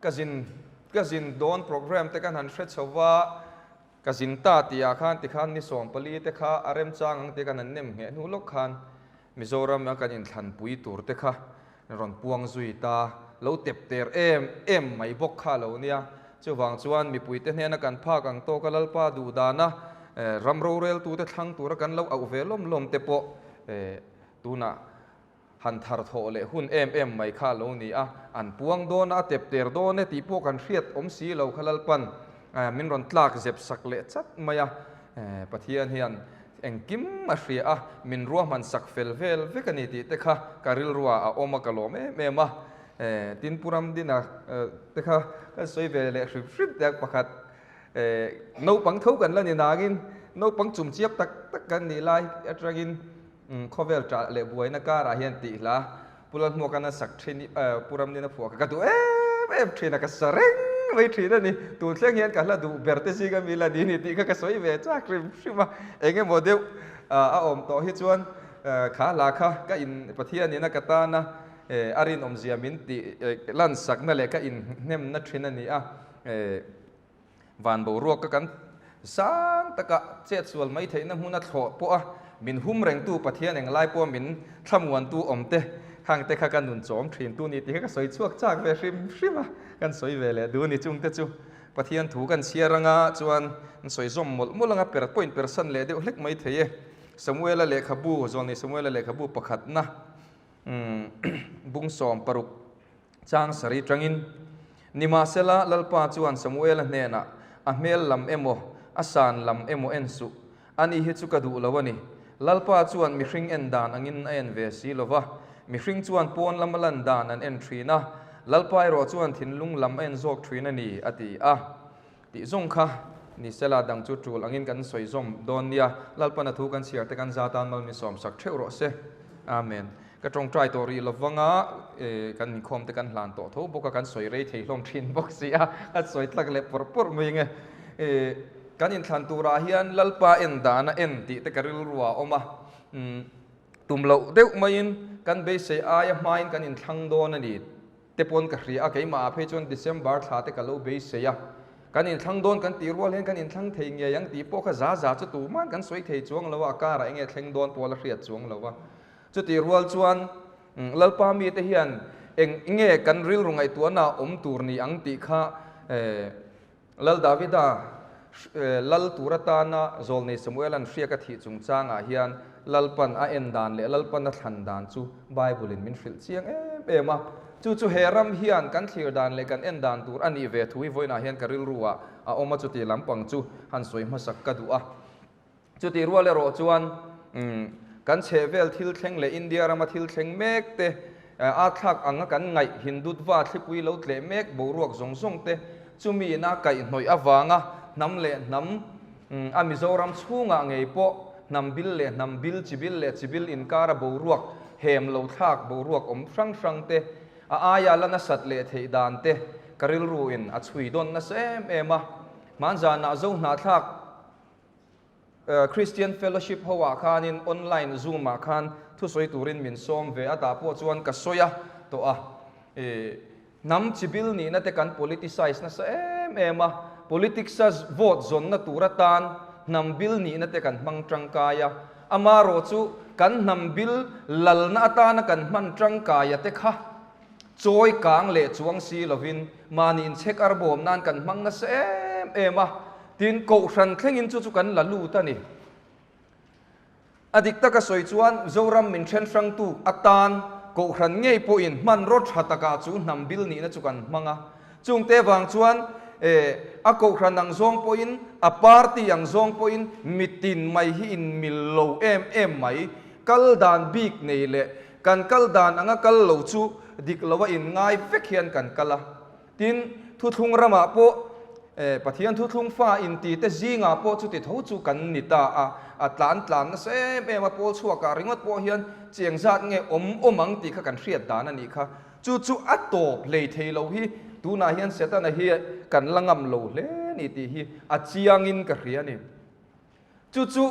Ka zin ka zin dawn programme te kan han hre chho va, ka zin ta tih ah khan tikhan ni 14 te kha a remchang ang tih kan han nem ngheh hnu lawk khan Mizoram a kan inthlanpui tur te kha rawn puang zui ta, lo tep ter em em mai bawk kha a lo nia. Chuvang chuan mipuite hnena kan phak ang tawka Lalpa duh dana ram roreltute thlang tura kan lo auh ve lawm lawm te pawh tunah han thar thawh leh hun em em mai kha a lo ni a, an puang dawn a, a tep ter dawn e tih pawh kan hriat awm si lo kha Lalpan min rawn tlak zep sak leh chat mai a, Pathian hian engkim a hria a, min ruahman sak fel vel vek a ni tih te kha ka rilruah a awm a, ka lawm em em a, tin Pu Ramdina te kha kan sawi ve leh hrim hrim te a pakhat naupang tho kan la ni nangin naupang chumchiap tak tak kan nih lai atangin Khawvel ṭah leh buaina karah hian tih hla Pu Lalhmuaka'n a sak ṭhin i Pu Ramnina phuah kha ka duh em em ṭhin a, ka sa reng mai ṭhin a ni. Tun thleng hian ka hla duh ber te zinga mi la ni ni tih kha ka sawi ve chak hrim hrim a. Eng emaw deuh a awm tawh hi chuan kha hla kha ka in Pathianin a ka tana a rinawmzia min tih lansakna leh ka inhnemna ṭhin a ni a. Van boruaka kan sang taka chetsual mai theihna hmuna thlawh pawha min hum rengtu Pathian englai pawha min thlamuantu awmte khangte kha ka nun chawm thin tu ni tih kha ka sawi chhuak chak ve hrim hrim a, kan sawi ve leh duh ni chungte chu Pathian thu kan chhiar anga chuan an sawi zawm mawlh mawlh anga per point persan leh deuh hlek mai thei e. Samuela lehkhabu, Zawlnei Samuela lehkhabu pakhatna bung 16. Chang sarih tangin, Nimahsela, Lalpa chuan Samuela hnenah, A hmel lam emaw, a san lam emaw en suh, ani hi chu ka duh lo a ni. Lalpa chuan mihring en dan angin a en ve si lo va, mihring chuan pawn lama lan dan an en thin a, Lalpa erawh chuan thinlung lam a en zawk thin a ni, a ti a. Tih zawng kha nisela dang chu tul angin kan sawi zawm dawn nia, Lalpana thu kan chhiar te kan za tan mal min sawm sak theuh rawh se. Amen. Ka tawngtai tawh rih lovang a, kan inkhawm te kan hlan tawh tho bawk a, kan sawi rei thei hlawm thin bawk si a, kan sawi tlak leh pawrh pawrh mai nge. Kan inthlan turah hian Lalpa en dan a en tih te ka rilru ah a awm a, tum loh deuh maiin kan beisei aia hmain kan inthlang dawn a ni. Te pawn ka hria a, keimah ah phei chuan December thla te ka lo beisei a, kan inthlang dawn kan tih rual hian kan inthlang thei ngei ang tih pawh kha za za chu tuman kan sawi thei chuang lo a, a karah enge thleng dawn pawh la hriat chuang lo a. Chutih rual chuan Lalpa mite hian eng nge kan rilru ngaihtuahna awm tur ni ang tih kha Lal Davida lal tur atana Zawlnei Samuela'n hriak a thih chungchangah hian Lalpan a en dan leh Lalpan a thlan dan chu Bible-in min hrilh chiang em em a. Chu chu he ram hian kan thlir dan leh kan en dan tur a nih ve thu hi vawiinah hian ka rilruah a awm a, chuti lampang chu han sawi hmasak ka duh a. Chutih rual erawh chuan kan chhehvel thil thleng leh India rama thil thleng mek te, a thlak anga kan ngaih Hindutva thlipui lo tleh mek boruak zawng zawng te chumi ina kaihhnawih avanga hnam leh hnam a Mizoram chhungah ngei pawh hnam bil leh hnam bil, chi bil leh chi bil inkara boruak hem lo thlak boruak awm hrang hrang te, a aia la nasat leh theih dan te ka rilruin a chhui dawn nasa em em a. Hmanzanah Zohnahthlak. Christian Fellowship ho ah khanin online zoom ah khan thusawi turin min sawm ve a, tah pawh chuan ka sawi a tawh a. Hnam chibil nihna te kan politicize nasa em em a, politics a vote zawnna tur atan hnam bil nihna te kan hmang tangkai a, amarawh chu kan hnam bil lalna atana kan hman tangkaia te kha chawi kang leh chuang si lovin mahni inchhek arbawm nan kan hmang nasa em em a, tin kohhran thlengin chu chu kan la lut a ni. A dik taka sawi chuan Zoram min then hrangtu atan kohhran ngei pawhin hmanraw tha takah chu hnam bil nihna chu kan hmang a, chungte vang chuan a kohhran ang zawng pawhin a party ang zawng pawhin mitin mai hi inmil lo em em mai, kal dan bik nei leh Kan kal dan anga kal lo chu dik lo a inngai vek hian kan kal a. Tin, thuthlung ramah pawh Pathian thuthlung fa inti te zingah pawh chuti tho chu kan ni ta a. A tlan tlan nasa em em a, pawl chhuakah ringawt pawh hian chiang zat nge awm awm ang tih kha kan hriat dan a nih kha. Chu chu a tawp hlei thei lo hi tunah hian Setana hi kan la ngam lo hle ni tih hi a chiangin ka hria a ni. Chu chu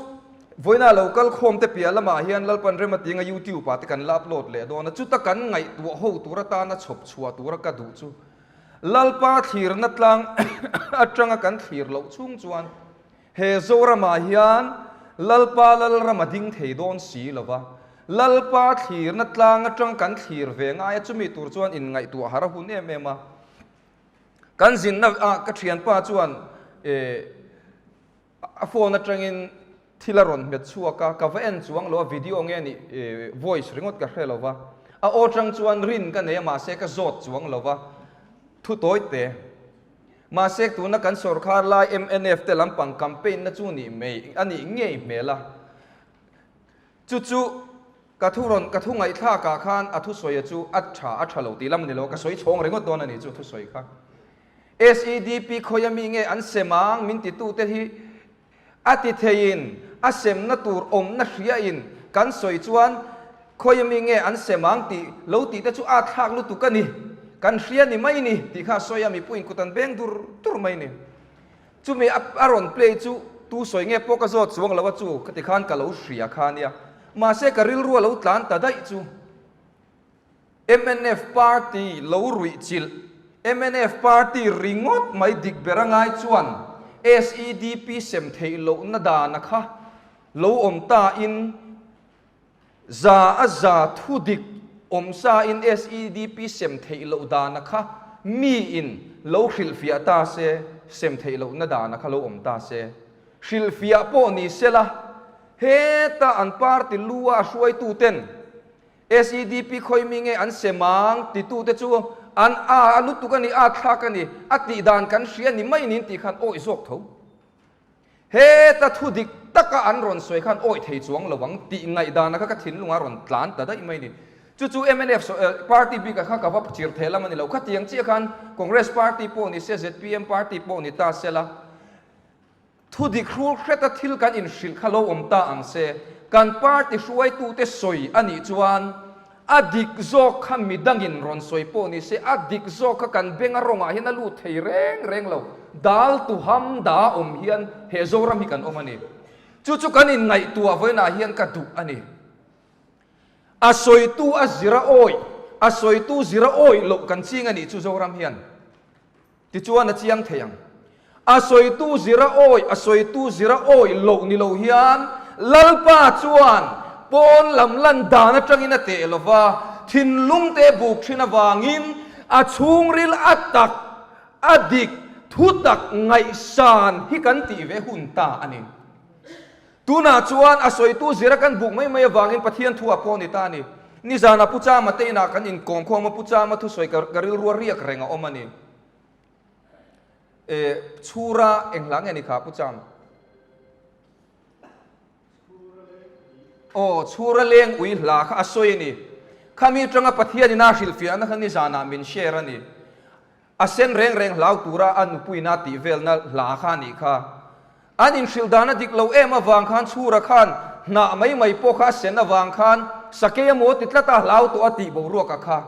vawiina lo kal khawm te piah lamah hian Lalpan rem a ti anga YouTube ah te kan la upload leh dawn a, chuta kan ngaihtuah ho tur atana chhawp chhuah tura ka duh chu. Lalpa thlirna tlang atanga kan thlir loh chhung chuan he Zoramah hian Lalpa Lalram a ding thei dawn si lo va, Lalpa thlirna tlang atang kan thlir ve ngai a, chumi tur chuan inngaihtuah har a hun em em a. Kan zinna ah ka thianpa chuan eh A phone atangin thil a rawn hmet chhuak a, ka va en chuang lo a, video nge nih voice ringawt ka hre lo va, a aw tang chuan rin ka nei a mahse ka zawt chuang lo va, thu tawi te. Mahse tuna kan sawrkhar lai mnf te lampang campaign na chu nih mai a nih ngei hmel a, chu chu ka thu rawn ka thu ngaihthlak ah khan a thusawi a chu a tha a tha lo tih lam a ni lo a, ka sawi chhawng ringawt dawn a ni chu thusawi kha. SEDP khawia mi nge an sem ang min titute hi a ti theiin a semna tur awmna hriain kan sawi chuan khawia mi nge an sem ang tih lo tih te chu a thlak lutuk a ni, kan hria ni mai ni tih kha a sawi a, mipuiin kut an beng dur dur mai ni. Chumi a rawn play chu tu sawi nge pawh ka zawt chuang lo a chu ka ti khan ka lo hria kha nia, mahse ka rilru a lo tlan ta daih chu. Mnf party lo ruih chilh, mnf party ringawt mai dik ber a ngai chuan SEDP sem theih lohna dana kha lo awm ta in za a za thu dik awm sa in SEDP sem theih loh dana kha mi in lo hrilhfiah ta se, sem theih lohna dana kha lo awm ta se, hrilhfiah pawh ni sela heta an party lu a hruaitu ten SEDP khawi mi nge an sem ang titute chu an a a lutuk a ni, a thlak a ni, a tih dan kan hria ni mai niin tih khan awih zawk tho. Heta thu dik taka an rawn sawi khan awih thei chuang lo ang tih ngaihdan kha ka thinlungah rawn tlan ta daih mai ni. Chu chu mnf party bikah kha ka va chir thei lam a ni lo. Khatiang chiah khan Congress party pawh ni se, zpm party pawh ni ta sela, Thu dik hrul hreta thil kan inhrilh kha lo awm ta ang se, kan party hruaitute sawi a nih chuan a dik zawk kha midangin rawn sawi pawh ni se, a dik zawk kha kan benga rawngah hian a lut thei reng reng lo. Dal tu ham da awm hian he Zoram hi kan awm a ni. Chu chu kan inngaihtuah vawiinah hian ka duh a ni. A sawitu a zira awih, a sawitu zira awih loh kan ching a nih chu Zoram hian. Tichuan a chiang thei ang. A sawitu zira awih, a sawitu zira awih loh ni lo hian Lalpa chuan pawn lam lan dan atangin a teh lo va, thinlung te buk thin avangin a chhungril a tak, a dik, thu tak ngaihsan hi kan tih ve hun ta a ni. Tunah chuan a sawitu zira kan buk mai mai avangin Pathian thu a pawh ni ta a ni. Nizanah Pu Chama te inah kan inkawm khawm a, Pu Chama thusawi ka rilrua riak reng a awm a ni. E, Chhura eng hla nge ni kha Pu Cham? Aw, Chhura leng ui hla kha a sawi a ni. Khami atanga Pathian ina hrilhfiahna kha nizanah min share a ni. A sen reng reng hlau tura a nupuina tih velna hla kha a nih kha. An inhrilh dan a dik lo em avang khan Chhura khan hnah mai mai pawh kha a sen avang khan sakei a maw ti tlat a hlau tawh a tih boruak a kha.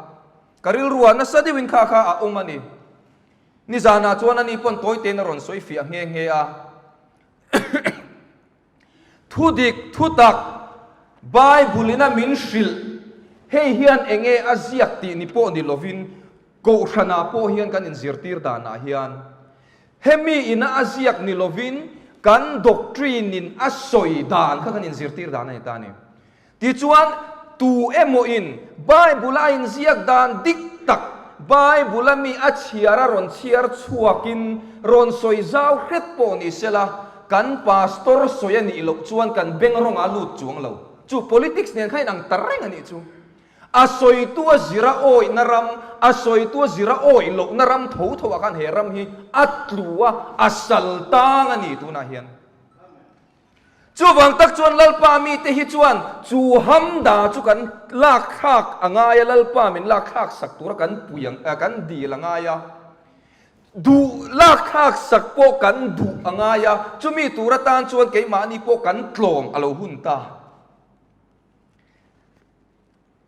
Ka rilruah nasa deuhin kha kha a awm a ni. Nizanah chuan ani pawn tawi tein a rawn sawi fiah nghe nghe a. Thu dik, thu tak, Bible-in a min hrilh, hei hian eng nge a ziak tih ni pawh ni lovin, Kohhranah pawh hian kan inzirtir danah hian hemi ina a ziak ni lovin kan doctrine-in a sawi dan kha kan inzirtir dan a ni ta a ni. Tichuan, tu emawin Bible-a a inziak dan dik tak, Bible-a mi a chhiar a rawn chhiar chhuakin rawn sawi zau hret pawh ni sela, kan pastor sawi a nih loh chuan kan beng rawngah a lut chuang lo. Chu politics nen kha inang ta reng a nih chu. A sawitu a zira awihna ram, a sawitu a zira awih lohna ram tho tho ah khan he ram hi a tlu a, a sal tang a ni tunah hian. Chuvang tak chuan Lalpa mite hi chuan chu hamda chu kan lak thlak a ngai a, Lalpa min lak thlak sak tura kan pui ang, kan dil a ngai a, duh lak thlak sak pawh kan duh a ngai a, chumi tur atan chuan keimahni pawh kan tlawm a lo hun ta.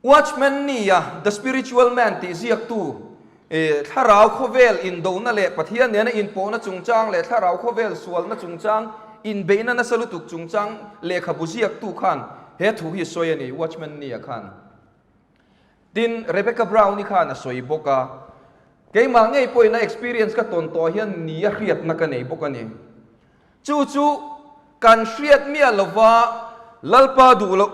Watchman Nee-a The Spiritual Man tih ziaktu, thlarau khawvel indona leh Pathian nena inpawhna chungchang leh thlarau khawvel sualna chungchang inbeihna nasa lutuk chungchang lehkhabu ziaktu khan he thu hi sawi a ni, Watchman Nee-a khan. Tin, Rebecca Brown-i khan a sawi bawk a. Keimah ngei pawhin a experience ka tawn tawh hian ni a hriatna ka nei bawk a ni. Chu chu kan hriat miah lova Lalpa duh loh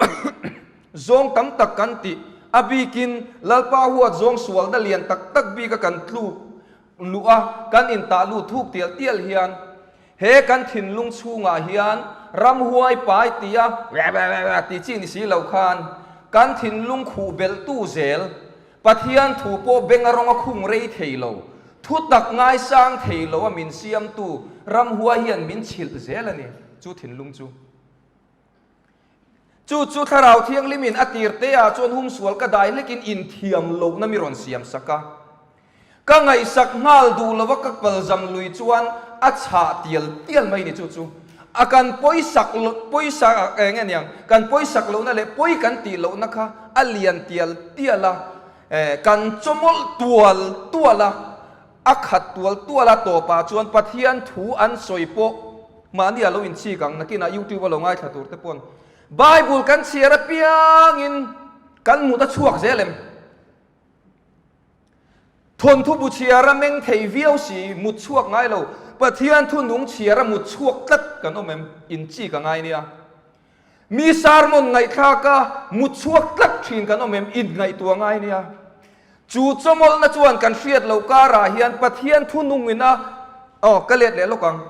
zawng tam tak kan tih, a bikin Lalpa huat zawng sualna lian tak tak bika kan tluk luh a, kan intah lut thuk tial tial hian he kan thinlung chhungah hian ramhuai pai tia tih chi ni si lo khan kan thinlung khuh belhtu zel Pathian thu pawh beng a rawng a khung rei thei lo, thu tak ngaisang thei lo a min siamtu ramhuai hian min chhilh zel a ni, chu thinlung chu. Chu chu Thlarau Thianghlimin a tir te ah chuan humsual ka dai hlekin inthiam lohna mi rawn siam sak a. Ka ngaihsak nghal duh lova ka palzam lui chuan a chhah tial tial mai ni chu chu. A kan pawisak pawisa eng nge niang, kan pawisak lohna leh pawi kan tih lohna kha a lian tial tial a, kan chawmawlh tual tual a, a khat tual tual a tawpah chuan Pathian thu an sawi pawh mahni a lo inchik ang, nakinah YouTube a lo ngaithla tur te pawn Bible kan chhiar apiangin kan mut a chhuak zel em? Thawnthu bu chhiar a meng thei viau si, mut chhuak ngai lo. Pathian thu nung chhiar a mut chhuak tlat kan awm em? In chi ka ngai nia. Mi sermon ngaihthlak a mut chhuak tlat thin kan awm em? In ngaihtuah ngai nia. Chu chawmawlhna chuan kan hriat loh karah hian Pathian thu nungin a, aw ka let leh lawk ang.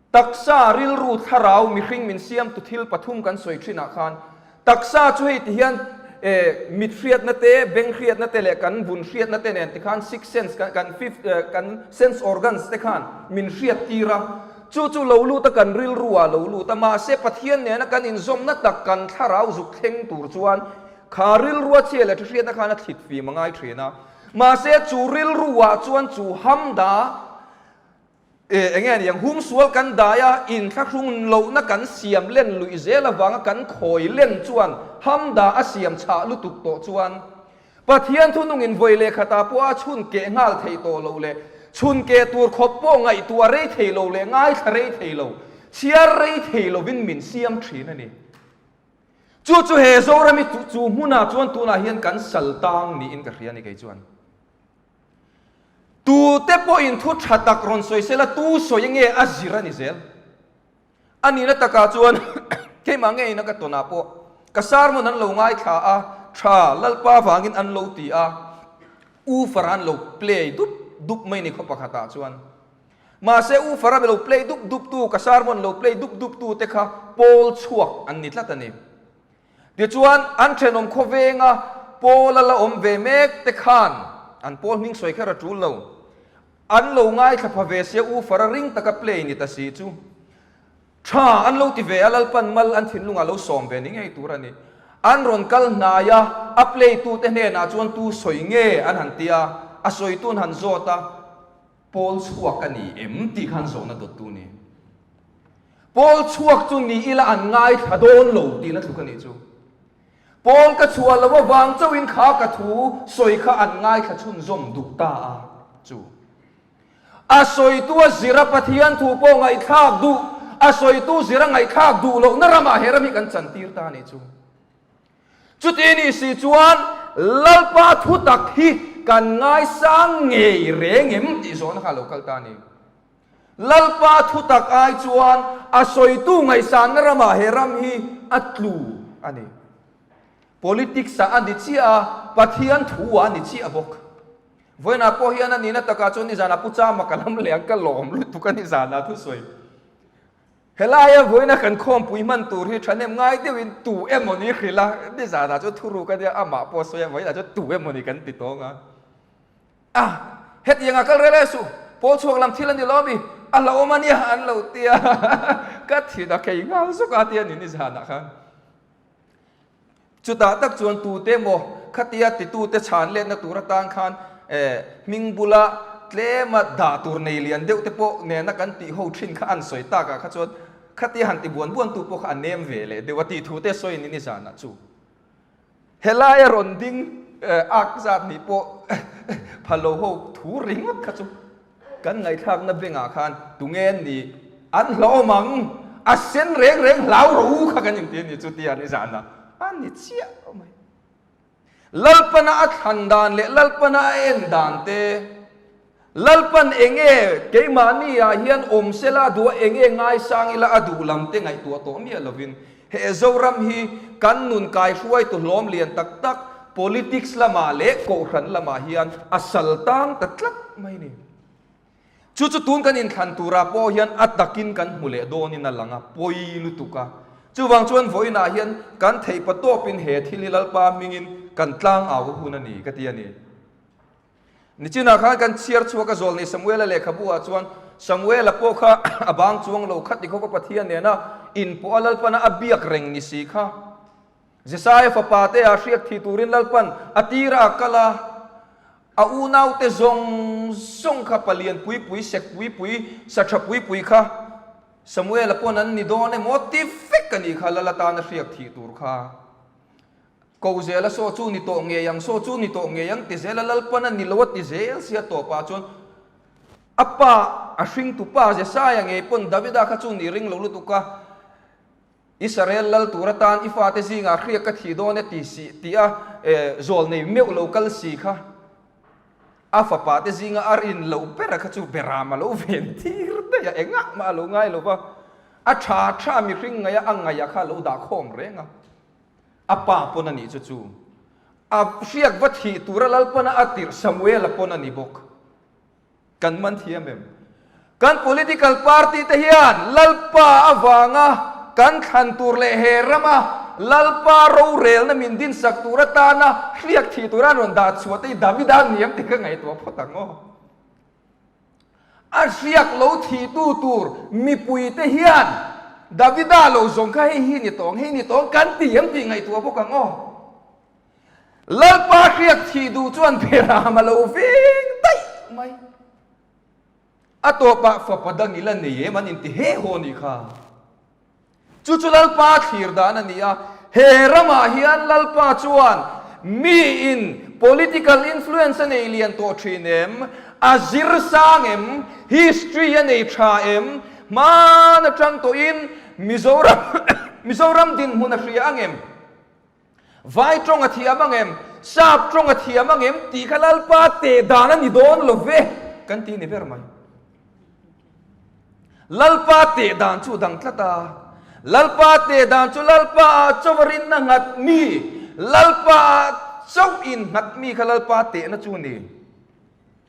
Taksa, rilru, thlarau, mihring min siamtu thil pathum kan sawi thinah khan taksa chu hei ti hian mit hriatna te, beng hriatna te leh kan vun hriatna te nen tikhan six sense kan kan fifth kan sense organs te khan min hriat tir a. Chu chu lo lut a kan rilru ah lo lut a, mahse Pathian nena kan inzawmna tak kan thlarau zuk thleng tur chuan kha rilrua chhia leh thahriatna khan a thlit fim a ngai thin a. Mahse chu rilru ah chuan chu hamda E, enge a ni ang, humsual kan dai a, inthlahrung lohna kan siam len luih zel avanga kan khawi len chuan hamda a siam chhah lutuk tawh chuan Pathian thunungin vawi leh khatah pawh a chhun keh nghal theih tawh loh leh chhun keh tur khawp pawh ngaihtuah rei thei lo leh ngaithla rei thei lo, chhiar rei thei lovin min siam thin a ni. Chu chu he Zorami chu hmunah chuan tunah hian kan sal tang niin ka hria a ni kei chuan. Tute pawhin thu tha tak rawn sawi sela tu sawi nge a zir a ni zel. A nihna takah chuan keimah ngeiin a ka tawnah pawh ka sermon an lo ngaithla a, tha Lalpa vangin an lo ti a, woofer an lo play dup dup mai ni khaw pakhatah chuan. Mahse woofer a lo play dup dup tu, ka sermon lo play dup dup tu te kha pawl chhuak an ni tlat a ni. Tichuan, an thenawm khawvenga Paul-a la awm ve mek te khan an Paul hming sawi kher a tul lo. An lo ngaithla pha ve sia U Fara ring taka play ni ta si chu tha an lo ti ve a, Lalpan mal an thinlungah lo sawm ve ni ngei tur a ni. An rawn kal hnai a, a play tute hnenah chuan tu sawi nge an han ti a, a sawitu an han zawt a, Paul chhuak a ni em tih khan zawhna dawttu ni. Paul chhuak chu ni ila an ngaithla dawn lo tihna tluk a nih chu. Paul ka chhuah loh avang chauhin kha ka thu sawi kha an ngaithla chhunzawm duh ta a chu. A sawitu a zira Pathian thu pawh ngaihthlak duh, a sawitu zira ngaihthlak duh lohna ramah he ram hi kan chantir ta a nih chu. Chuti nih si chuan Lalpa thu tak hi kan ngaisang ngei reng em tih zawhna kha a lo kal ta a ni. Lalpa thu tak ai chuan a sawitu ngaihsanna ramah he ram hi a tlu a ni. Politics ah a ni chiah a, Pathian thu ah a ni chiah bawk. Vawiinah pawh hian a nihna takah chuan nizanah Pu Chama ka lam leh ang ka lawm lutuk a nizanah thusawi. Helaia vawiina kan khawmpui hman tur hi thahnem ngai deuhin tu emaw ni hrilh a, nizanah chuan thuruk a nia amah pawh a sawi a, vawiinah chuan tu emaw ni kan ti tawng a. A, hetiang a kal rel e suh, pawl chhuak lam thil a ni lo ami, a hlauhawm a nia an lo ti a, ka thin a khei nghal zawk a tia ni nizanah khan. Chutah tak chuan tute emaw khatia titute chhan letna tur atan khan hming bula tlema dah tur nei lian deuh te pawh nena kan tih ho thin kha an sawi takah kha chuan khatia han ti buan buan tu pawh kha a nem ve leh deuh a tih thu te sawi ni nizanah chu. Helaia rawn ding ak zat nih pawh phalo ho thu ringawt kha chu kan ngaihthlakna bengah khan tunge ni an hlawm ang, a sen reng reng hlau ro kha kan inti a ni chu tia nizan a, a ni chiah mai. Lalpana a thlan dan leh Lalpana a en dan te, Lalpan enge keimahni ah hian awm sela a duh a, enge ngaisang ila a duh lam te ngaihtuah tawh miah lovin he Zoram hi kan nun kaihruaitu hlawm lian tak tak politics lamah leh kohhran lamah hian a sal tang ta tlat mai ni. Chu chu tun kan inthlan turah pawh hian a takin kan hmu leh dawnin a lang a, pawi lutuk a. Chuvang chuan vawiinah hian kan theihpa tawpin he thil hi Lalpa hmingin kan tlang au hun a ni ka ti a ni. Nichinah khan kan chhiar chhuak a zawlnei Samuela lehkhabu ah chuan Samuela pawh kha a bang chuang lo kha tikhawpa Pathian nena inpawh a Lalpana a biak reng ni si kha. Jesaia fapa te ah hriak thi turin Lalpan a tirah a kal a, a unaute zawng zawng kha palian pui pui, sek pui pui, sa tha pui pui kha Samuela pawn an ni dawn emaw ti vek a nih kha Lal atana hriak thih tur kha. Ko zela saw chu ni tawh ngei ang, saw chu ni tawh ngei ang ti zela Lalpan a ni lo a ti zel sia tawpah chuan a pa a hringtu pa Jesaia ngei pawn Davida kha chu ni ring lo lutuk a, Israel lal tur atan i fate zingah hriak ka thi dawn e ti si tih a zawl nei meuh lo kal si kha a fapa te zinga a rin loh ber kha chu beram a lo ven tir daih a, engah mah a lo ngai lo va, a tha tha mihring ngaih a a ngaih a kha a lo dah khawm reng a, a pa pawn a nih chu chu a hriak va thih tura Lalpana a tirh Samuela pawn a ni bawk. Kan man thiam em? Kan political party te hian Lalpa avanga kan thlan tur leh he rama Lalpa rorelna min dinsak tur atana hriak thih tura an rawn dah chhuah te hi Davida ni ang tih ka ngaihtuah phawt ang aw. A hriak lo thihtu tur mipui te hian Davida lo zawng kha hei hi ni tawng, hei ni tawng kan ti ang tih ngaihtuah bawk ang aw. Lalpa hriak thih duh chuan Beram a lo veng daih mai. A tawpah fapa dang ila nei em an inti he haw nih kha. Chu chu Lalpa thlir dan a ni a, he ramah hian Lalpa chuan miin political influence a nei lian tawh thin em, a zir sang em, history a nei tha em, hman atang tawhin Mizoram Mizoram dinhmun a hria ang em? Vai tawng a thiam ang em? Sap tawng a thiam ang em? Tih kha Lalpa teh dan a ni dawn lo ve kan ti ni ber mai. Lalpa teh dan chu dang tlat a. Lalpa teh dan chu Lalpa ah chauh a rinna nghat mi, Lalpa ah chauh in nghat mi kha Lalpa tehna chu ni.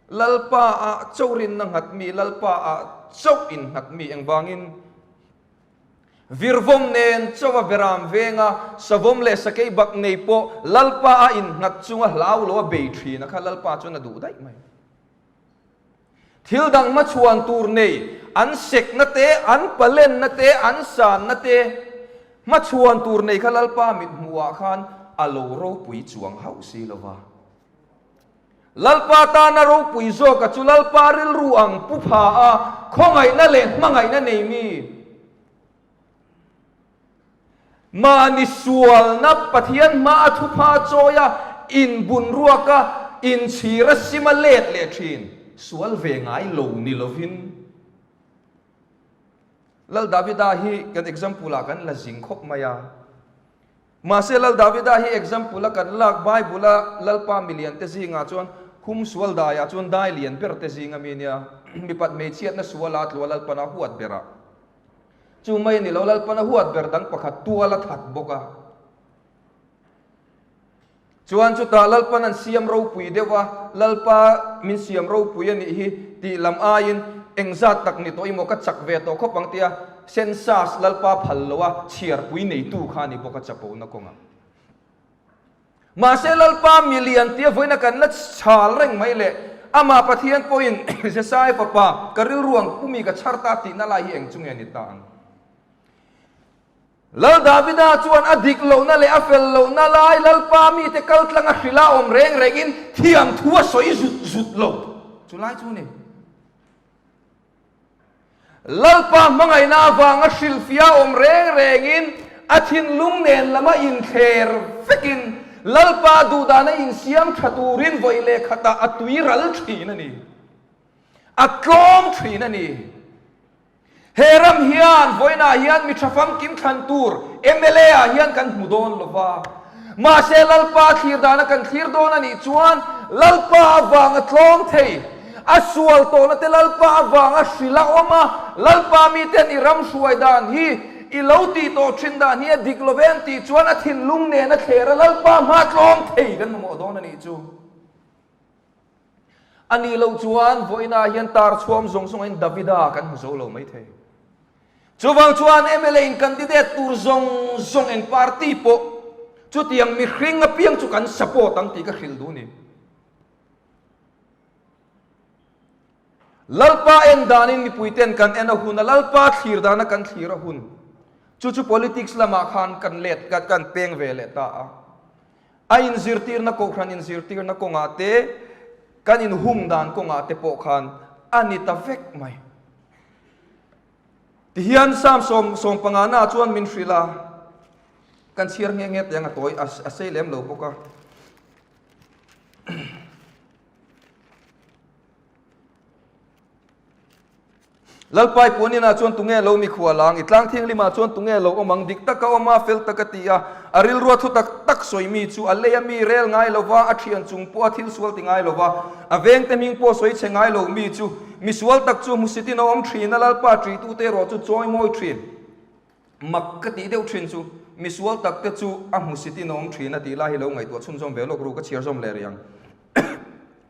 Lalpa ah chauh rinna nghat mi, Lalpa ah chauh in nghat mi engvangin? Virvawm nen chawa beram venga savawm leh sakei bak nei pawh Lalpa a innghat chunga hlau lo a bei thin a kha Lalpa chuan a duh daih mai. Thil dang hmachhuan tur nei an sekna te, an palenna te, an sanna te hmachhuan tur nei kha Lalpa mithmuhah khan a lo ropui chuang hauh si lo va. Lalpa tana ropui zawka chu Lalpa rilru ang pu pha a, khawngaihna leh hmangaihna nei mi. Mahni sualna Pathian hma a thupha chawi a, inbun ruak a, inchhir a sim a let leh thin, sual ve ngai lo ni lovin. Lal Davida hi kan example ah kan la zing khawp mai a. Mahse Lal Davida hi example a kan lak Bible a Lalpa milian te zingah chuan hum sual daiah chuan dai lian ber te zing ami nia mipat hmeichhiatna sual a tlua Lalpana huat berah chu mai a ni lo Lalpana huat ber dang pakhat tual a that bawk a chuan chutah Lalpan an siam ropui deuh a Lalpa min siam ropui a nih hi tih lam aiin engzat tak ni tawh i maw ka chak ve tawh khawp ang tia Census Lalpa phal lo a chhiarpui neitu kha a ni bawk a chapona kawngah. Mahse Lalpa milian tia vawiina kan la chhal reng mai leh amah Pathian pawhin Jesai fapa ka rilru ang pumi ka chhar ta tihna lai hi eng chu nge ni ta ang? Lal Davida chuan a dik lohna leh a fel lohna lai Lalpa mite kal tlang a hrilh a awm reng rengin thiam thu a sawi zut zut lo chu lai chu a ni. Lalpa hmangaihna avanga hrilhfiah awm reng rengin a thinlung nen lama inthler vekin Lalpa duhdana insiam tha turin vawi leh khatah a tui ral thin a ni. A tlawm thin a ni. He ram hian vawiinah hian mi tha famkim thlan tur mla ah hian kan hmu dawn lo va. Mahse Lalpa thlir dana kan thlir dawn a nih chuan Lalpa avanga tlawm thei, a sual tawhna te Lalpa avanga hrilh a awm a, Lalpa miten i ram hruai dan hi i lo tih tawh thin dan hi a dik lo ve an tih chuan a thinlung nena thler a Lalpa hma tlawm thei kan mamawh dawn a nih chu. A nih loh chuan vawiinah hian tar chhuam zawng zawngin Davida kan hmu zo lo maithei. Chuvang chuan mla in candidate tur zawng zawng eng party pawh chutiang mihring apiang chu kan support ang tih ka hrilh duh ni. Lalpa en danin mipuiten kan en a hun a, Lalpa thlir dana kan thlir a hun. Chu chu politics lamah khan kan let kan peng ve leh ta a. A inzirtirna kohhran inzirtirna kawngah te, kan inhung dan kawngah te pawh khan a ni ta vek mai. Tihian Psalm 75 na chuan min hrilh a, kan chhiar nghe nghe teng a tawi a sei lem lo bawk a. Lalpai puaninah chuan tunge lo mikhual ang? I tlang thianghlimah chuan tunge lo awm ang? Dik taka awm a, fel taka ti a, a rilrua thu tak tak sawi mi chu a lei a mi rel ngai lo va, a thian chung pawh a thil sual ti ngai lo va, a vengte hming pawh sawi chhe ngai lo mi chu misual tak chu hmusitin a awm thin a, Lalpa ṭihtute erawh chu chawi mawi thin. Mak ka tih deuh thin chu misual tak te chu a hmusitin a awm thin a tih lai hi lo ngaihtuah chhunzawm ve lawk ru ka chhiar zawm leh rih ang.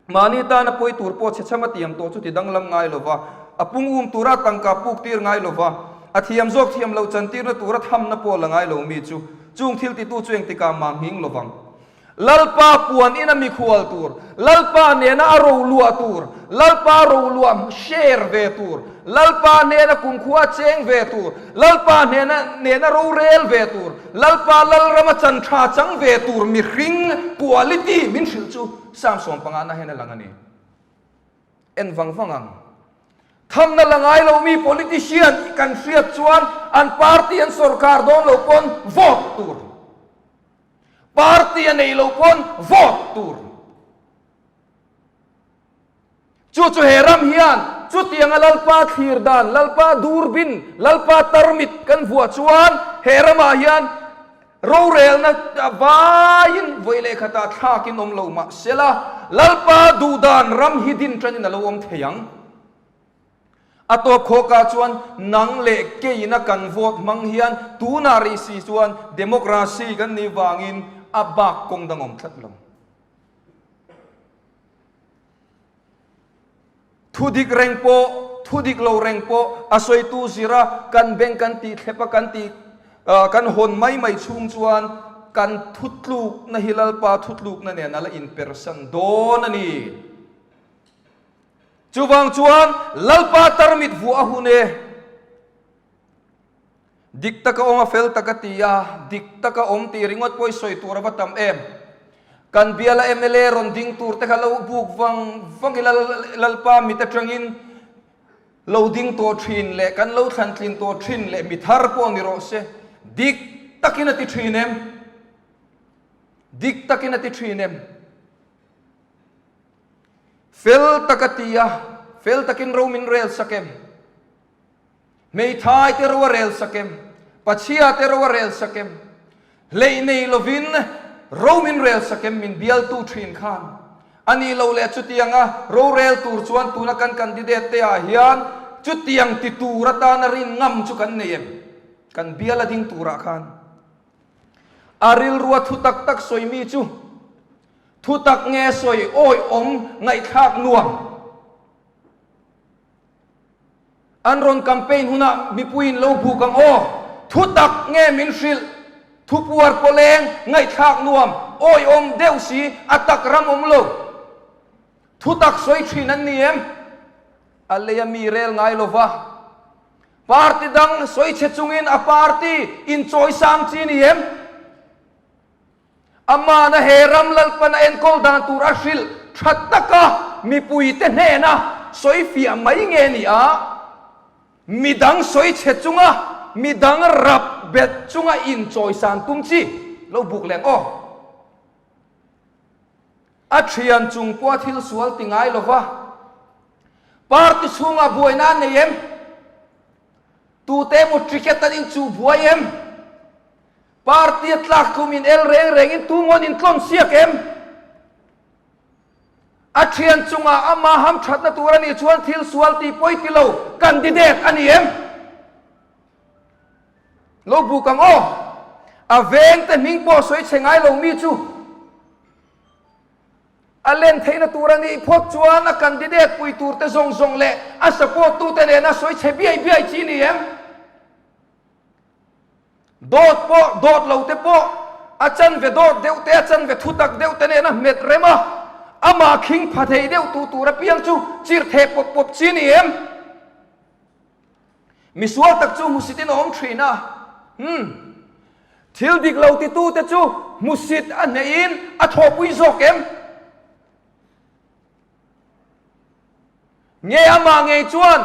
Mahni tana pawi tur pawh chhechham a tiam tawh chu ti danglam ngai lo va, a pung um tura tangka puk tir ngai lo va, a thiam zawk thiam loh chantirna tura thamna pawh la ngai lo mi chu chung thil titu chu engtikah mah nghing lo vang. Lalpa puan ina mikhual tur, Lalpa nena a roluah tur, Lalpa roluah share ve tur, Lalpa hnena kumkhua cheng ve tur, Lalpa hnena nena rorel ve tur, Lalpa lalrama chan tha chang ve tur mihring quality min hrilh chu Psalm 15 na hian a lang a ni. En vang vang ang. Thamna la ngai lo mi politician kan hriat chuan an party an sorkar dawn lo pawn vote tur. Party a nei lo pawn vote tur. Chu chu he ram hian chutianga Lalpa thlir dan, Lalpa durbin, Lalpa tarmit kan vuah chuan he ramah hian rorelna vaiin vawi leh khatah thlakin awm lo mah sela Lalpa duhdan ram hi din tanin a lo awm thei ang. A tawp khawkah chuan nang leh keina kan vote hmang hian tunah rih si chuan democracy kan nih vangin a bak kawng dang awm tlat lo. Thu dik reng pawh, thu dik lo reng pawh a sawitu zira kan beng kan tih thlep a kan tih kan hawn mai mai chhung chuan kan thutlukna hi Lalpa thutlukna nen a la inpersan dawn a ni. Chuvang chuan Lalpa tarmit vuah a hun e. Dik taka awm a fel taka ti a, dik taka awm tih ringawt pawh i sawi tur a va tam em. Kan biala mla rawn ding tur te kha lo buk vang vang ila Lalpa mit atangin lo ding tawh thin leh kan lo thlan tlin tawh thin leh mi thar pawh ni rawh se. Dik takin a ti thin em? Dik takin a ti thin em? Fel tak a ti a, fel takin ro min rel sak em? Hmeithai te ro a rel sak em? Pachhia te ro a rel sak em? Hleih nei lovin ro min rel sak em? Min bialtu thin khan a nih loh leh chutianga rorel tur chuan tuna kan candidate te ah hian chutiang ti tur atana rin ngam chu kan nei em? Kan bial a ding turah khan a rilrua thu tak tak sawi mi chu Thutak nge sawi awihawm ngaihthlak nuam? An rawn campaign hunah mipuiin lo buk ang aw. Thutak nge min hrilh? Thupuar pawleng ngaihthlak nuam, awihawm deuh si, a tak ram awm lo. Thutak sawi thin an ni em? A lei a mi rel ngai lo va. Party dang sawi chhe chungin a party inchawisang chi ni em? Amana he ram Lalpan a enkawl dan tur a hrilh tha taka mipuite hnena sawi fiah mai nge ni a, midang sawi chhe chunga midang rap bet chunga inchawisan tum chi lo buk leng aw. A thian chung pawha thil sual ti ngai lova, party chhungah buaina an nei em? Tute emaw ticket an inchuh buai em? Party a tlak tlum in el reng rengin tu ngawn in tlawn siak em? A thian chungah ama hamthatna tur a nih chuan thil sual tih pawi ti lo candidate a ni em? Lo buk ang aw. A vengte hming pawh sawi chhe ngai lo mi chu a len theihna tur a nih phawt chuan a candidate pui turte zawng zawng leh a support tute nena sawi chhe biai biai chi ni em? Dawt pawh, dawt lo te pawh, a chanve dawt deuh te, a chanve thutak deuh te nena hmet rem a, amah khing pha thei deuh tu tur apiang chu chirh theh pawp pawp chi ni em? Misual tak chu hmusit in a awm thin a, hmm, thil dik lo titu te chu hmusit a hnehin a thawhpui zawk em? Nge amah ngei chuan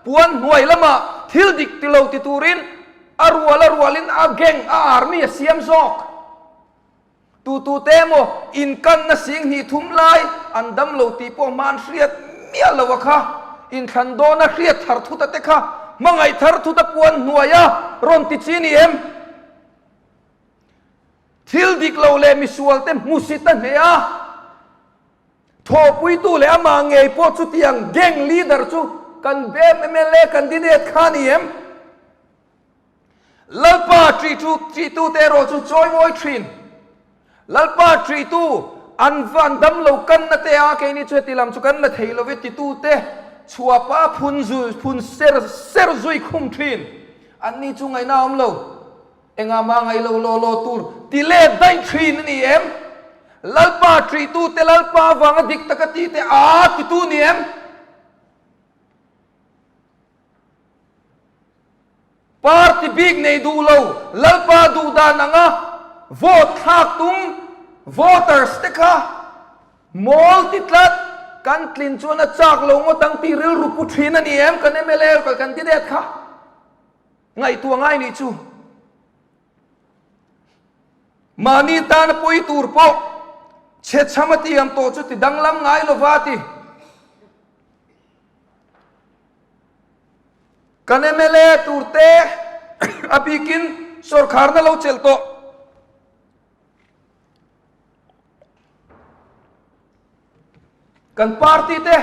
puan hnuai lamah thil dik ti lo ti turin a rual a rualin a gang, a army a siam zawk. Tutute emaw inkanna sing hnih thum lai an dam lo tih pawh hma an hriat miah lo a kha, inthlan dawna hriat thar thuta te kha hmangaih thar thuta puan hnuaia rawn ti chi ni em? Thil dik lo leh misualte hmusit a hneh a. Thawhpuitu leh amah ngei pawh chutiang gang leader chu kan mla candidate kha a ni em? Lalpa ṭihtu ṭihtute erawh chu chawimawi ṭhin. Lalpa ṭihtu an van dam lo kanna te a keini chu heti lam chu kan la thei lo ve titute chhuapa phun zui phun ser ser zui khum ṭhin. Anni chu ngaihna a awm lo. Engah mah ngaih lo law law tur ti let daih thin a ni em? Lalpa ṭihtute Lalpa avanga dik taka tite a titu ni em? Party bik nei duh lo Lalpa duh dan anga vote thlak tum voters te kha mawl ti tlat kan tlin chuan a chak lo ngawt ang tih rilru pu thin a ni em kan mla kan candidate kha? Ngaihtuah ngai nih chu mahni tana pawi tur pawh chhechham a tiam tawh chu ti danglam ngai lova ti. Kan mla turte a bikin sawrkharna lo chelh tawh. Kan party te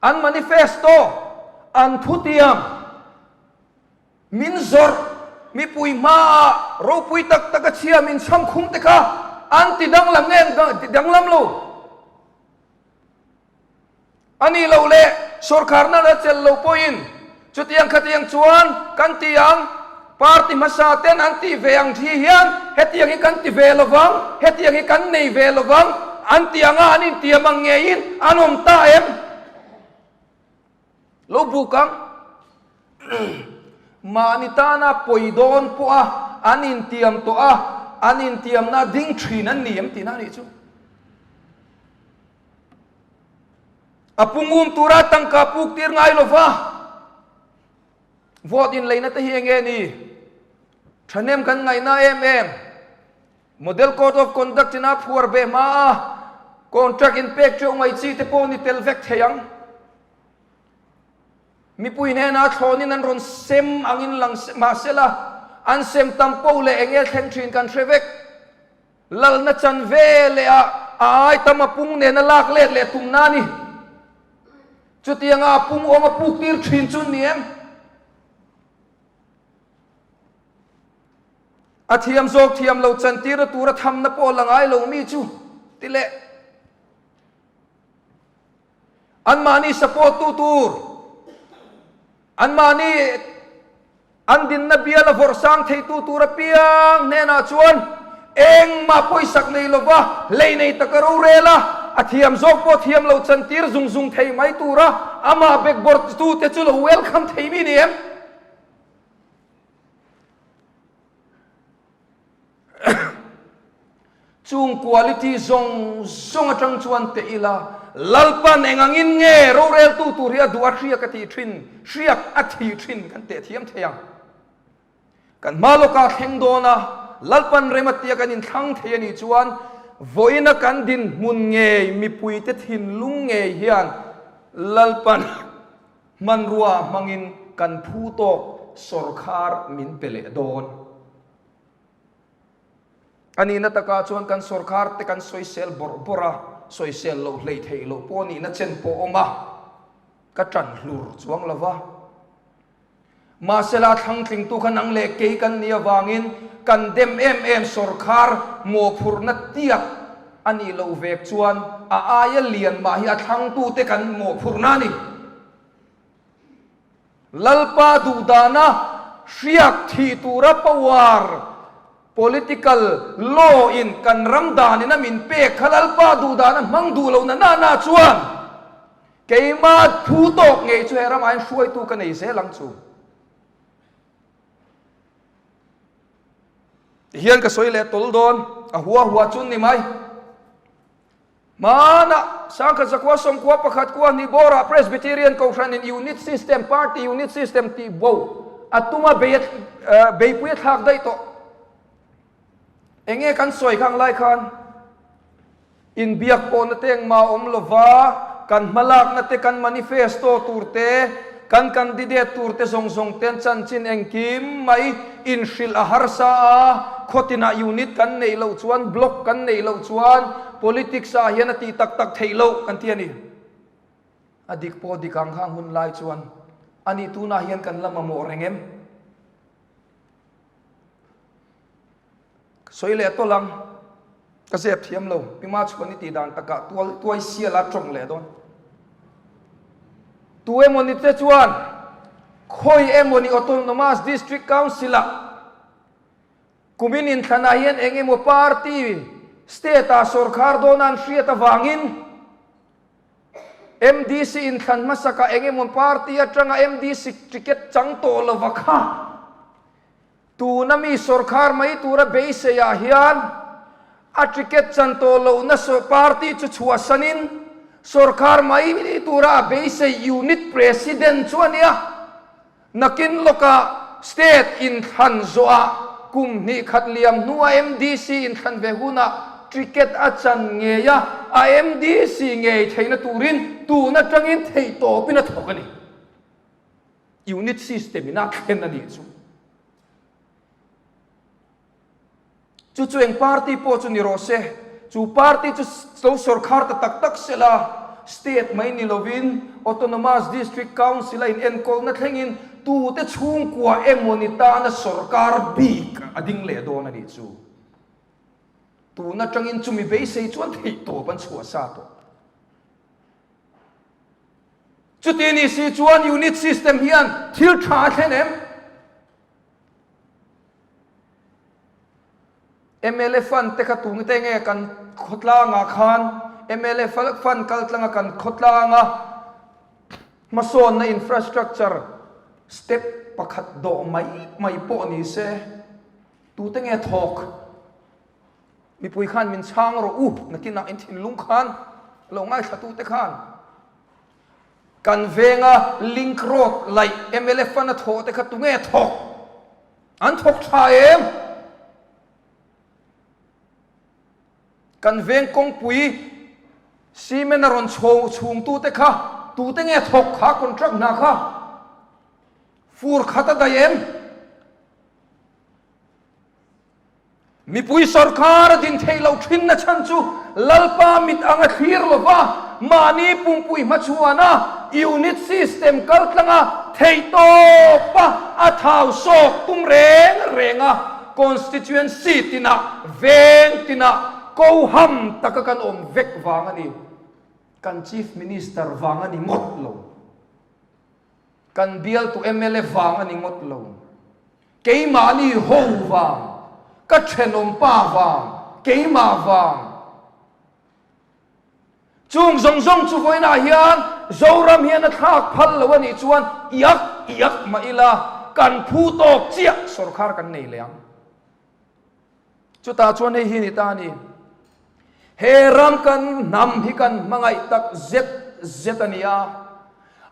An manifesto, an thutiam, min zawrh, mipui hmaah ropui tak taka chhia min chham khum te kha an ti danglam nge an ti danglam lo? A nih loh leh sawrkharna la chelh lo pawhin chutiang khatiang chuan kan ti ang, party hmasa ten an tih ve ang thi hian hetiang hi kan ti ve lo vang, hetiang hi kan nei ve lo vang an ti anga an intiam ang ngeiin an awm ta em? Lo buk ang. Mahni tana pawi dawn pawha an intiam tawh a, an intiamna ding thin an ni em tihna a nih chu. A pungum tura tangka puk tir ngai lo va, vote inleina te hi eng nge ni? Thahnem kan ngaihna em em? Model Code of Conduct ina phuar beh hma a, contract inpek teuh mai chi te pawh ni tel vek thei ang. Mipui hnena thlawnin an rawn sem angin lang mahsela, an sem tam poh leh eng nge thleng thin kan hre vek. Lalna chan ve leh a a ai tam a pung nena lak let leh tumna a ni. Chutianga a pung awm a puk tir thin chu ni em? A thiam zawk thiam lo chan tirna tura thamna pawh la ngai lo mi chu ti leh. Anmahni support tu tur, anmahni an dinna bial a vawrh sang theitu tur apiang hnenah chuan engmah pawisak nei lova hlei nei taka rorel a, a thiam zawk pawh thiam lo chantir zung zung thei mai tura amah bekbawrh tute chu lo welcome thei mi ni em? Chung quality zawng zawng atang chuan teh ila, Lalpan eng angin nge roreltu tur hi a duh a hriak a tih thin, hriak a thih thin kan teh thiam thei ang. Kan hma lawkah thleng dawn a, Lalpan rem a tia kan inthlang thei a nih chuan vawiina kan dinhmun ngei mipuite thinlung ngei hian Lalpan hmanrua hmangin kan phu tawk sawrkhar min pe leh dawn. A nihna takah chuan kan sawrkar te kan sawisel bawrh bawrh a, sawisel loh hlei theih loh pawh nihna chen pawh awm a, ka ṭan hlur chuang lo va. Mahsela thlangtlingtu kha nang leh kei kan nih avangin kan dem em em sawrkhar mawhphurhna tiak a nih loh vek chuan a aia lian mah hi a thlangtute kan mawhphurhna a ni. Lalpa duhdana hriak thih tura power political law in kan ram danin a min pek kha Lalpa duhdana hmang duh lohna na na chuan Keimah thu tawk ngei chu he ramah hian hruaitu ka nei zel ang chu. Tihian ka sawi leh tawl dawn, a hua hua chun ni mai. Hmanah Sangkhat Zakua Sawmkua pakhat kua hnih bawrah Presbyterian Kohhranin Unit System, Party Unit System tih bo a tuma bei beipui a thlak daih tawh. Enge kan sawi khang lai khan? Inbiak pawhna te engmah a awm lova, kan hmalakna te, kan manifesto tur te, kan candidate tur te zawng zawng ten chanchin engkim mai inhrilh a harsa a, khawtinah unit kan neih loh chuan, block kan neih loh chuan politics ah hian a tih tak tak theih loh kan ti a ni. A dik pawh dik ang khang hun lai chuan ani tunah hian kan la mamawh reng em? Ka sawi leh tawlh ang, ka zep thiam lo, Pi Machhuan i tih dan takah tual tuai sial a tawng leh dawn. Tu emaw ni te chuan khawi emaw ni Autonomous District Council ah kumin inthlanah hian eng emaw party state ah sawrkhar dawn a an hriat avangin MDC inthlan hmasakah eng emaw party atanga MDC ticket chang tawh lova kha Tuna mi sawrkhar mai tura beiseiah hian a ticket chan tawh lohna party chu chhuahsanin sawrkhar mai tura a beisei unit president chu a nia. Nakin lawkah state inthlan zawhah kum hnih khat liam hnua MDC inthlan ve hunah ticket a chan ngei a, a MDC ngei theihna turin tun atangin theihtawpin a thawk a ni. Unit system in a thlen a nih chu. Chu chu eng party pawh chu ni rawh se, chu party chu lo sawrkhar ta tak tak se la, state mai ni lovin Autonomous District Council a inenkawlna thlengin tute chhungkua emaw ni tana sawrkar bik a ding leh dawn a nih chu. Tun atangin chumi beisei chuan theihtawp an chhuah sa tawh. Chuti ni si chuan unit system hian thil tha a thlen em? Mla fund te kha tung te nge kan khawtlangah khan mla fund kal tlanga kan khawtlanga hmasawnna infrastructure step pakhat dawh mai mai pawh ni se tute nge thawk? Mipui khan min chhang rawh u, nakinah in thinlung khan lo ngaithlatute khan kan venga link road laih mla fund a thawh te kha tunge thawk? An thawk tha em? Kan veng kawngpui cement a rawn chho chhungtute kha tute nge thawk kha contract hna kha fur khat a daih em? Mipui sawrkar a din theih loh thinna chhan chu Lalpa mit anga thlir lova mahni pumpui hmachhuana unit system kaltlanga theihtawpa a thau sawk tum reng renga constituency tinah veng tinah koham taka kan awm vek vang a ni. Kan Chief Minister vang a ni ngawt lo. Kan bialtu mla vang a ni ngawt lo. Keimahni ho vang, ka thenawm pa vang, keimah vang. Chung zawng zawng chu vawiinah hian Zoram hian a thlak phal lo a nih chuan iak iak mah ila kan phu tawk chiah sawrkhar kan nei leh ang. Chutah chuan hei hi ni ta a ni. He ram kan hnam hi kan hmangaih tak zet zet a ni a.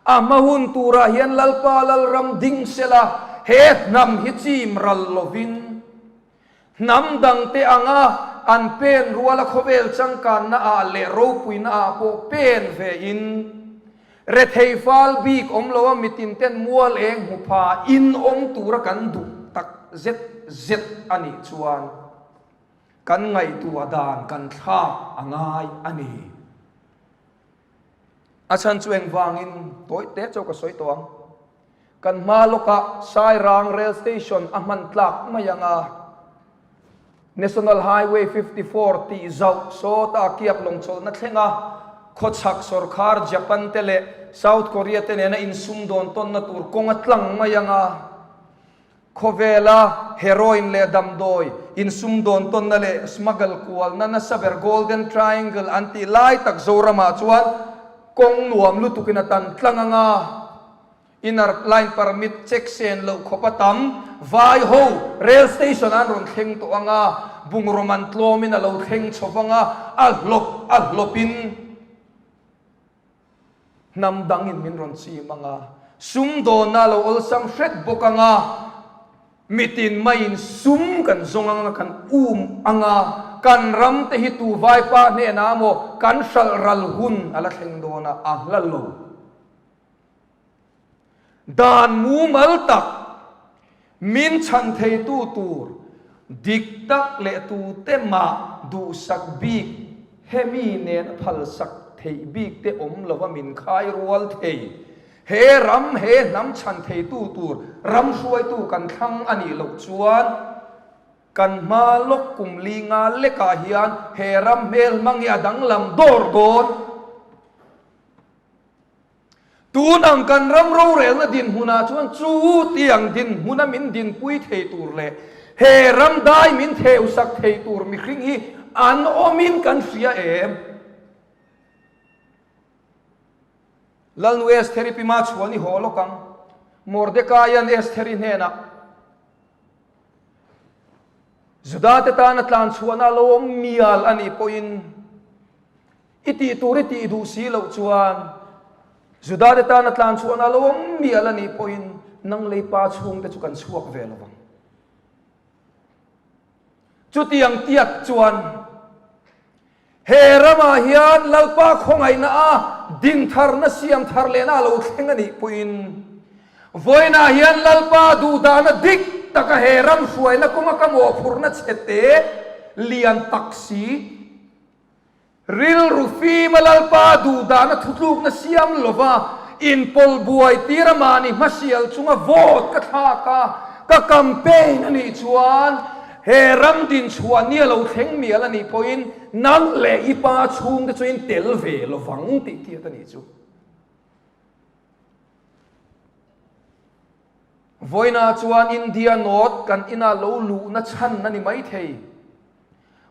A hma hun turah hian Lalpa Lalram ding sela he hnam hi chim ral lovin hnam dangte anga an pen ruala khawvel changkanna ah leh ropuina ah pawh pen ve in rethei fal bik awm lo a mitin ten mual eng hmu pha in awm tura kan duh tak zet zet a nih chuan. Kan ngaihtuah dan kan thlak a ngai a ni. A chhan chu engvangin tawi te chauh ka sawi tawh ang. Kan hma lawkah Sairang Rail Station a hman tlak mai ang a, National Highway 54 tih zauh sawta kiak lawngchawlhna thleng a, khawchhak sawrkhar Japan te leh South Korea te nena insumdawn tawnna tur kawng a tlang mai ang a. Khawvela heroin leh damdawi insumdawn tawnna leh smuggle kualna nasa ber Golden Triangle an tih lai tak Zoramah chuan kawng nuam lutukin a tan tlang ang a, inner line permit check sen loh khawp a tam vai ho rail station an rawn thleng tawh ang a, bungraw man tlawmin a lo thleng chho vang a, a hlawp a hlawpin. Hnam dangin min rawn chim ang a, sumdawnna a lo awlsam hret bawk ang a, mitin maiin sum kan zawng ang a, kan um ang a, kan ram te hi tu vaipa hnenah maw kan hralh ral hun a la thleng dawn a, a hla lo. Dan mumal tak min chhan theitu tur dik tak leh tute mah duhsak bik hemi nen a phalsak theih bik te awm lova min khai rual thei. He ram he hnam chhan theitu tur ram hruaitu kan thlang a nih loh chuan kan hma lawk kum li nga lekah hian he ram hmel hmang hi a danglam dawr dawn. Tun ang kan ram rorelna dinhmunah chuan chu tiang dinhmuna min dinpui thei tur leh he ram dai min theusak thei tur mihring hi an awmin kan hria em? Lalnu Estheri Pima chhuan i haw lawk ang. Mordekaia'n Estheri hnenah, Judate tana tlanchhuahna a lo awm mial a nih pawhin, I tih tur i tih duh si loh chuan Judate tana tlan chhuahna lo awm mial a nih pawhin nang lei pa chhungte chu kan chhuak ve lo vang. Chutiang tiat chuan he ramah hian Lalpa khawngaihna a dintharna siam thar lehna a lo thleng a nih pawhin vawiinah hian Lalpa duhdahna dik taka he ram hruaina kawnga ka mawhphurhna chhete lian tak si Rilru fima Lalpa duhdahna thutlukna siam lova inpawl buai tir a mahni hmasial chunga vote ka thlak a, ka campaign a nih chuan he ram dinchhuah ni a lo thleng mial a nih pawhin nang leh i pa chhungte chu in tel ve lovang tih tiat a nih chu. Vawiinah chuan India North kan ina lo luhna chhan a ni maithei.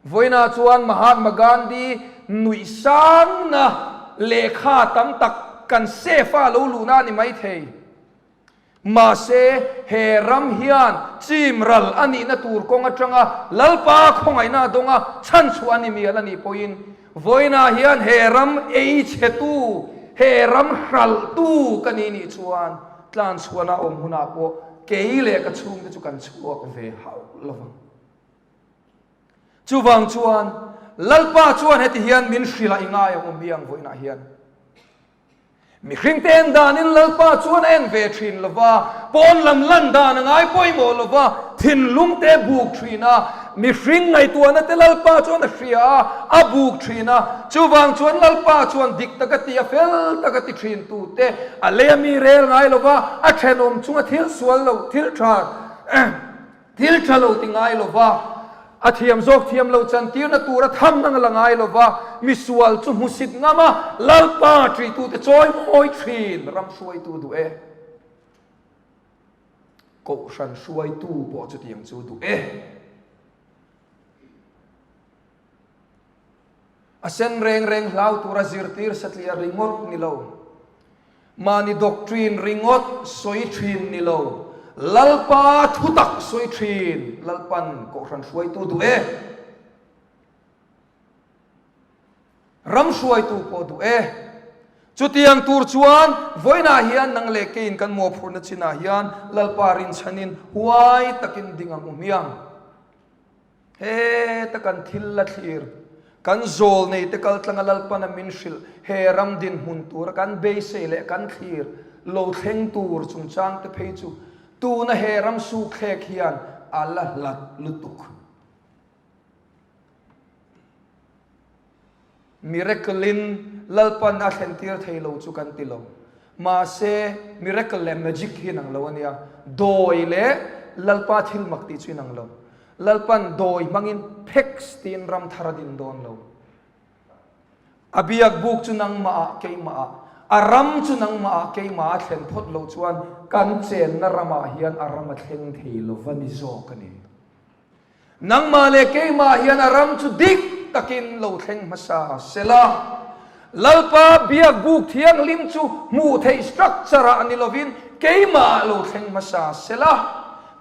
Vawiinah chuan Mahatma Gandhi nuihsangna lehkha tam tak kan safe a lo luhna a ni maithei. Mahse, he ram hian chim ral a nihna tur kawng atanga Lalpa khawngaihna a dawng a, chhanchhuah a ni mial a nih pawhin Vawiinah hian he ram ei chhetu, he ram hralhtu ka ni nih chuan tlanchhuahna awm hunah pawh kei leh ka chhungte chu kan chhuak ve hauh lo vang. Chuvang chuan Lalpa chuan heti hian min hrilh a i ngai ang awm hi ang vawiinah hian. Mihringte en danin Lalpa chuan a en ve thin lo va, pawn lam lan dan a ngai pawimawh lo va, thinlungte a buk thin a, mihring ngaihtuahna te Lalpa chuan a hria a, a buk thin a, chuvang chuan Lalpa chuan dik taka ti a, fel taka ti thin tute a lei a mi rel ngai lo va, a thenawm chunga thil sual lo, thil tha. Thil tha lo ti ngai lo va, a thiam zawk thiam lo chantirna tura tham ang la ngai lo va, misual chu hmusit ngam a, Lalpa ṭihtute chawi mawi ṭhin ram hruaitu duh e. Kohhran hruaitu pawh chutiang chu duh e. A sen reng reng hlau tura zirtir satliah ringawt ni lo, mahni doctrine ringawt sawi thin ni lo, Lalpa thutak sawi thin Lalpan Kohhran hruaitu duh e, ram hruaitu pawh duh e. Chutiang tur chuan vawiinah hian nang leh keiin kan mawhphurhna chinah hian Lalpa rinchhanin huai takin ding ang u hmiang. Heta kan thil la thlir, kan zawl nei te kal tlanga Lalpana min hrilh he ram dinhmun tura kan beisei leh kan thlir lo thleng tur chungchang te phei chu tuna he ram sukthlek hian a la hlat lutuk. Miracle in Lalpan a thlen tir thei lo chu kan ti lo. Mahse, miracle leh magic hi inang lo a nia. Dawi leh Lalpa thil mak tih chu inang lo. Lalpan dawi hmangin pheks tiin ram thar a din dawn lo. A biak buk chu nangmah ah keimah ah, a ram chu nangmah ah keimah a thlen phawt loh chuan kan chenna ramah hian a ram a thleng thei lo va ni zawk a ni. Nangmah leh keimah hian a ram chu dik takin lo thleng hmasa sela, Lalpa biak buk thianghlim chu hmuh theih structure ah ni lovin keimah ah lo thleng hmasa sela,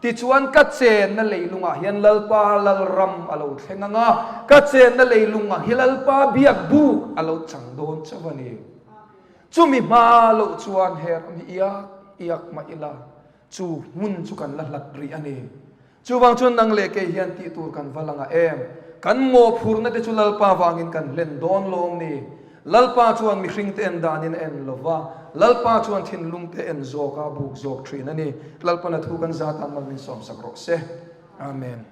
tichuan ka chenna leilungah hian Lalpa Lalram a lo thleng ang a, ka chenna leilungah hi Lalpa biak buk a lo chang dawn chauh a ni. Chumi hma loh chuan he ram hi iak iak mah ila, chu hmun chu kan la hlat rih a ni. Chuvang chuan nang leh kei hian tih tur kan va lang a em? Kan mawhphurhna te chu Lalpa vangin kan hlen dawn lawm ni? Lalpa chuan mihring te en danin a en lo va, Lalpa chuan thinlung te en zawk a buk zawk thin a ni. Lalpana thu kan zat tan mal min sawmsak rawh se. Amen.